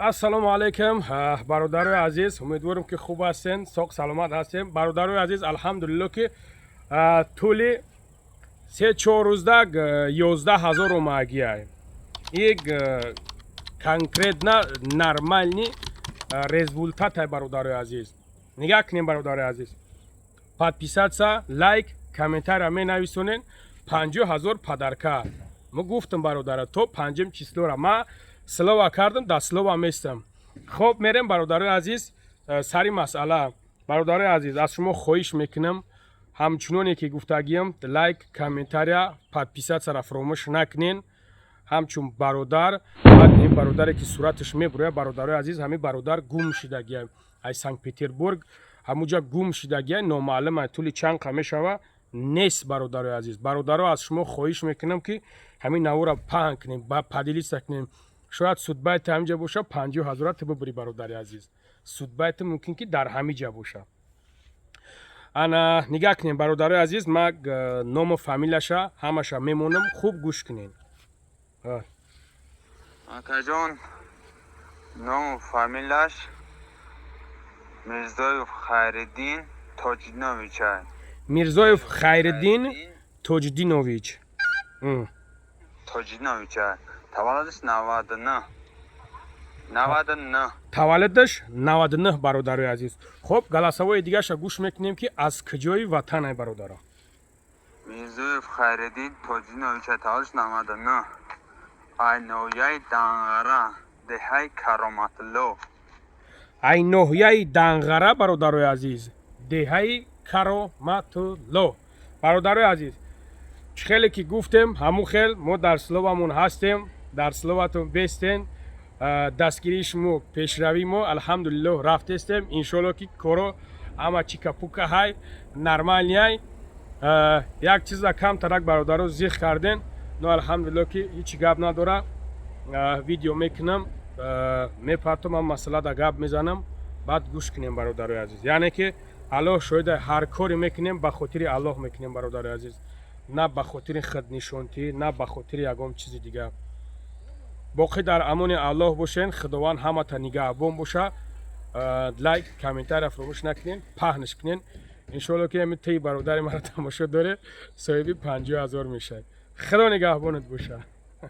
Ассалому алайкум, бародарои азиз. Умедворам, ки хуб ҳастен, соқ саломат ҳастем. Бародарои азиз, алҳамдулилло, ки тӯли 3-4 рӯзда 11 000 омагиай. Ик конкретно нормальный результат ай. Бародарои азиз, нигаҳ кунем. Бародарои азиз, подписаться, лайк, комментария менависонен, 50 000 подарка. Мо гуфтам, бародара, то панҷум число ра ма слово кардам, дар слово местам. Хоб, мерем, бародарои азиз, сари масъала. Бародарои азиз, аз шумо хоҳиш мекунам, ҳамчуноне ки гуфтагиям, лайк, комментария, подписаться ра фаромӯш накунен. Ҳамчун бародар, баъд ин бародаре ки сураташ мебурояд, бародарои азиз, ҳамин бародар гум шидагия ай Санкт Петербург, ҳамуҷа гум шидагия, номаълум ай, тӯли чанд қа мешава, нест. Бародарои азиз, бародаро, аз шумо хоҳиш мекунам, ки ҳамин навора паҳн кунем, поделиться кунем. Шояд судьба и ту ҳамиҷа боша, 50 000-а ту бубурӣ. Бародари азиз, судьба и ту мумкин ки дар ҳамиҷа боша. Ана, нигаҳ кунем, бародарои азиз, ма ному фамилияша ҳамаша мемонам, хуб гӯш кунем. Акаҷон, ному фамилияш Мирзоев Хайриддин Тоҷидинович. Мирзоев Хайриддин Тоҷиддинович. Тоҷидинович. Таваллудаш 99. 99. Таваллудаш 99, бародарои азиз. Хуб, голосовой и дигаша гӯш мекунем, ки аз куҷои ватанай, бародаро. Мирзоев Хайриддин Тоҷидинович, таваллудаш 99. Ай ноҳияи Данғара, деҳаи Кароматулло. Ай ноҳияи Данғара, бародарои азиз, деҳаи Кароматулло. Бародарои азиз, чӣ хеле ки гуфтем, ҳамун хел мо дар слово мон ҳастем, дар слово тон бестен. Дастгирии шумо пешравии мо. Алҳамдулиллоҳ, рафтестем. Иншолло, ки коро ҳама чика-пука ҳай, нормальный ай. Як чиза камтарак, бародаро, зиқ карден, но алҳамдулиллоҳ, ки ҳеҷ гап надора. Видео мекунам, мепартом, ам масъалада гап мезанам, баъд гӯш кунем, бародарои азиз. Яъне ки Аллоҳ шоҳида, ҳар коре мекунем, ба хотири Аллоҳ мекунем, бародарои азиз, на ба хотири худнишонтӣ, на ба хотири ягон чизи дигар. Боқӣ дар амони Аллоҳ бошен, Худованд ҳамата нигаҳбон боша. Лайк, комментария фаромӯш накунен, паҳнш кунен. Иншоалло, ки ҳами тии бародари маро тамошо доре, соҳиби 50 000 мешавад. Худо нигаҳбонат боша.